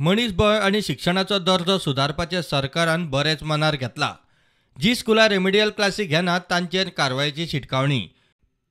मनीसबळ आनी शिक्षणाचो दर्जो सुदारपाचें सरकारान बरेंच मनार घेतला. जी स्कुलां रेमिडियल क्लासी घेनात तांचेर कारवायेची शिटकावणी.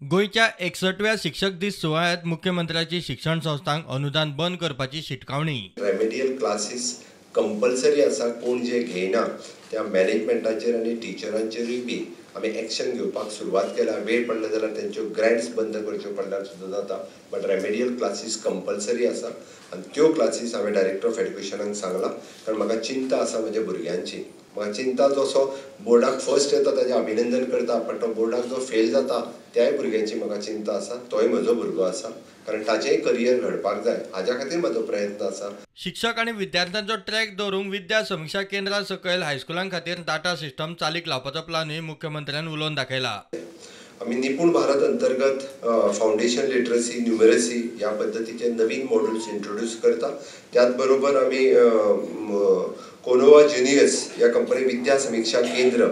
गोंयच्या 61व्या शिक्षक दीस सुवाळ्यांत मुख्यमंत्र्याची शिक्षण संस्थांक अनुदान बंद करपाची शिटकावणी. रेमेडियल क्लासीस कंपल्सरी आसा, कोण जे घेयना त्या मॅनेजमेंटाचेर आनी टिचरांचेरूय बी आमी एक्शन घेवपाक सुरवात केल्या. वेळ पडलो जाल्यार तेंच्यो ग्रँट्स बंद करच्यो पडल्यार सुद्दां जाता, बट रेमेडियल क्लासीस कंपल्सरी आसा आनी त्यो क्लासीस हांवें डायरेक्टर ऑफ एड्युकेशनाक सांगलां, कारण म्हाका चिंता आसा म्हज्या भुरग्यांची. म्हाका चिंता जसो बोर्डाक फर्स्ट येता ताजें अभिनंदन करता, पण तो बोर्डाक जो फेल जाता त्याय भुरग्यांची म्हाका चिंता आसा. तोय म्हजो भुरगो आसा, कारण ताचेंय करियर घडपाक जाय, हाज्या खातीर म्हजो प्रयत्न आसा. शिक्षक आनी विद्यार्थ्यांचो ट्रॅक दवरूंक विद्या समिक्षा केंद्रा सकयल हायस्कुलां खातीर डाटा सिस्टम चालीक लावपाचो प्लानूय मुख्यमंत्र्यान उलोवन दाखयला. आमी निपूण भारत अंतर्गत फावंडेशन लिटरसी, न्युमरसी ह्या पद्दतीचे नवीन मॉड्यूल्स इंट्रोड्यूस करता. त्याच बरोबर आमी कोनोवा जिनियस ह्या कंपनी विद्या समिक्षा केंद्र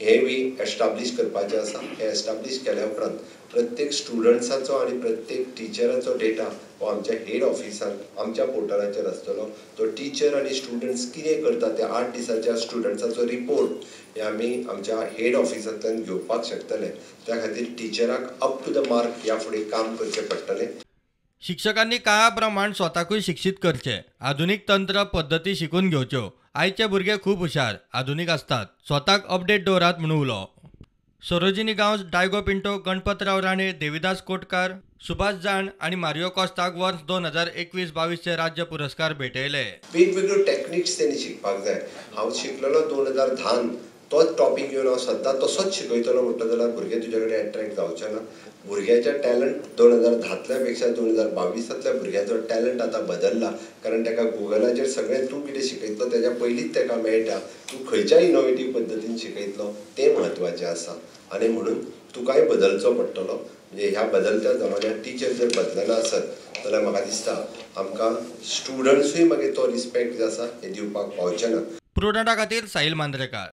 हे बी एस्टाब्लीश करपाचें आसा. हें एस्टाब्लीश केल्या उपरांत प्रत्येक स्टुडंट्साचो आनी प्रत्येक टिचराचो डेटा हो आमच्या हेड ऑफिसान आमच्या पोर्टलाचेर आसतलो. तो टिचर आनी स्टुडंट्स कितें करता ते 8 दिसाच्या स्टुडंट्साचो रिपोर्ट हे आमी आमच्या हेड ऑफिसांतल्यान घेवपाक शकतले. त्या खातीर टिचराक अप टू the mark ह्या फुडें काम करचें पडटलें. शिक्षकांनी काळा प्रमाण स्वताकूय शिक्षीत करचें, आधुनीक तंत्र पद्दती शिकून घेवच्यो. आयचे भुरगे खूब हुशार, आधुनीक आसतात, स्वताक अपडेट दवरात म्हणून उलो. सरोजिनी गांवस, डायगो पिंटो, गणपतराव राणे, देविदास कोटकार, सुभाष जाण आनी मारियो कॉस्ताक वर्स 2021-22 राज्य पुरस्कार भेटयले. वेगवेगळ्यो टॅक्निक्स तेणी शिकपाक जाय. हांव शिकलेलो 2010 तोच टॉपीक घेवन हांव सद्दां तसोच शिकयतलो म्हटलो जाल्यार भुरगे तुज्या कडेन एट्रॅक्ट जावचे ना. भुरग्याच्या टॅलंट 2010तल्या पेक्षा 2022तल्या भुरग्याचो टॅलंट आतां बदल्ला, कारण ताका गुगलाचेर सगळें तूं कितें शिकयतलो तेज्या पयलींच ताका मेळटा. तूं खंयच्या इनोवेटीव पद्दतीन शिकयतलो तें म्हत्वाचें आसा आनी म्हणून तुकाय बदलचो पडटलो. म्हणजे ह्या बदलत्या जमान्यांत टिचर जर बदलना आसत जाल्यार म्हाका दिसता आमकां स्टुडंट्सूय मागीर तो रिस्पेक्ट जो आसा हें दिवपाक पावचे ना. प्रुडंटा खातीर साहिल मांद्रेकार.